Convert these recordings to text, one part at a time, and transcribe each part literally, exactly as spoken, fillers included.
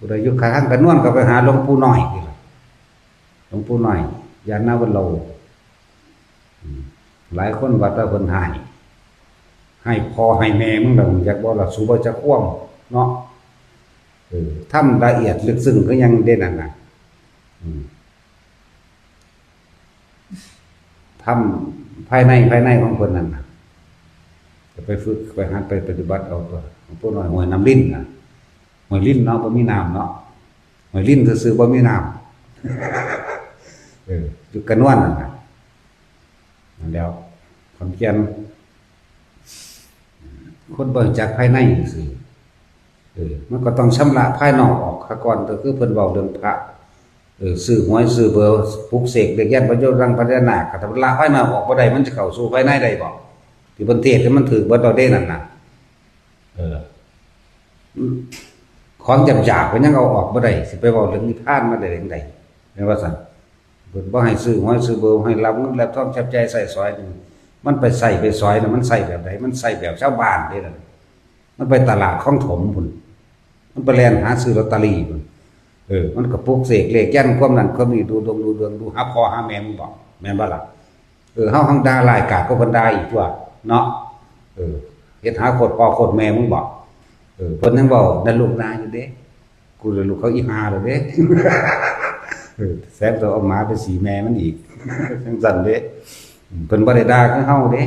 ผู้ใดอยู่ข้างกันนวลก็ไปหาหลวงปู่น้อยนี่ล่ะ หลวงปู่น้อย ญาณวัลโล อืม หลายคนว่าแต่เพิ่นให้ ให้พ่อให้แม่มึงล่ะ อยากบ่ล่ะ สูบ่จักความเนาะ เออ ทำละเอียดลึกซึ้งคือหยังเด้นั่นน่ะ อืม ทำภายใน ภายในของเพิ่นนั่นน่ะ จะไปฝึก ไปหัด ไปปฏิบัติเอาตัว หลวงปู่น้อยห้วยน้ำลิ้นน่ะ ห้วยลิ้นเนาะ บ่มีน้ำเนาะ ห้วยลิ้นซื่อๆ บ่มีน้ำ เออ อยู่กระนวนนั่นน่ะ นั่นแหล้ว ขอนแก่น คนบ่รู้จักภายในซื่อ เออ มันก็ต้องชำระภายนอกออกซะก่อน ก็คือเพิ่นเว้าเรื่องพระ เออ ซื้อหวยซื้อเบอร์ ปลุกเสกเลขยันต์พระโยชน์รังพญานาค ถ้าละภายนอกออกบ่ได้ มันจะเข้าสู่ภายในได้บ่ ที่เพิ่นเทศน์ให้มันถืกเบิดแล้วเด้นั่นน่ะ เออ ของหยาบๆ ก็ยังเอาออกบ่ได้ สิไปเว้าเรื่องนิพพานมาได้จั่งใด แม่นว่าซั่น เพิ่นบ่ให้ซื้อหวยซื้อเบอร์ ให้รับเงินรับทองจับจ่ายใช้สอยนี่ มันไปใช้ไปสอยน่ะ มันใช้แบบใด มันใช้แบบชาวบ้านเด้นั่น มันไปตลาดคลองถมพุ้น มันไปแล่นหาซื้อลอตเตอรี่พุ้น เออ มันก็ปลุกเสกเลขยันต์ความนั้นความนี้ ดูดวงดูเรือง ดูหาพ่อหาแม่มึงบ่ แม่นบ่ล่ะ เออ เฮาหังด่าร้ายกาจกว่าเพิ่นด่าอีกตั๊ว เนาะ เออ เฮ็ดหาโคตรพ่อโคตรแม่มึงบ่ เออ เพิ่นยังเว้านั่นลูกนาอยู่เด้ กูเลยลูกเขาอีห่าเลยเด้ เออ แสบตัวเอาหมาไปสีแม่มันอีก จั่งซั่นเด้ เพิ่นบ่ได้ด่าคือเฮาเด้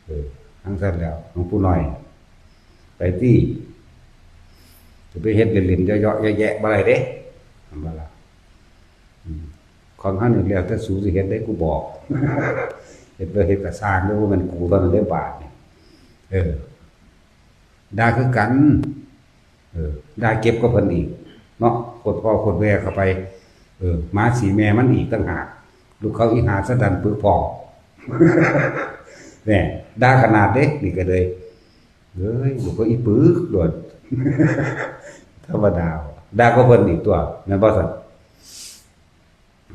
เออ จั่งซั่นแล้ว หลวงปู่น้อย ไปติ จะไปเฮ็ดเล่นๆ เยาะๆ แยะๆ บ่ได้เด้ เห็นบ่ล่ะ อืม ของเฮานี่แล้วแต่สูสิเฮ็ดได้ กูบอก เฮ็ดบ่เฮ็ดก็ซ่างเด้อ บ่แม่นกูเท่านั้นเด้อบาดนี่ เออ ด่าคือกัน เออ ด่าเก็บกว่าเพิ่นอีก เนาะ โคตรพ่อโคตรแม่เข้าไป เออ หมาสีแม่มันอีกต่างหาก ลูกเขาอีหาสะดันปึกพอง แหม ด่าขนาดเด้ นี่ก็เลย เอ้ย ลูกเขาอีปึกโลด ธรรมดา ด่ากว่าเพิ่นอีกตั๊ว แม่นบ่ซั่น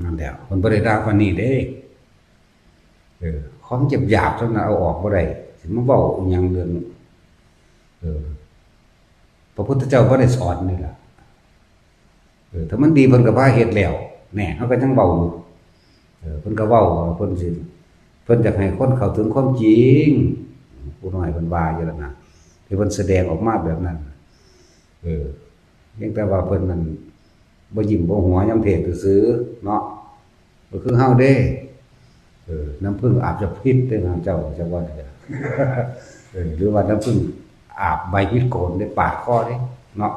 นั่นแหละ เพิ่นบ่ได้ด่าปานนี้เด้ เออ ของหยาบๆ เท่านั้นเอาออกบ่ได้ สิมาเว้าอีหยังเรื่อง เออ พระพุทธเจ้าบ่ได้สอนนี่ล่ะ เออ ถ้ามันดีเพิ่นก็พาเฮ็ดแล้ว แหน่ เฮาก็ยังเว้าอยู่ เออ เพิ่นก็เว้าว่าเพิ่นสิ เพิ่นอยากให้คนเข้าถึงความจริง ปู่น้อยเพิ่นว่าอยู่แล้วนะ ที่เพิ่นแสดงออกมาแบบนั้น เออ เพียงแต่ว่าเพิ่นนั่นบ่ยิ้มบ่หัวยามเทศน์ซื่อๆ เนาะ ก็คือเฮาเด้ เออ น้ำผึ้งอาบจะพิษเด้อนะเจ้า เจ้าว่าเด้อ เออ หรือว่าน้ำผึ้งอาบใบพิษโกนได้ปาดคอเด้ เนาะ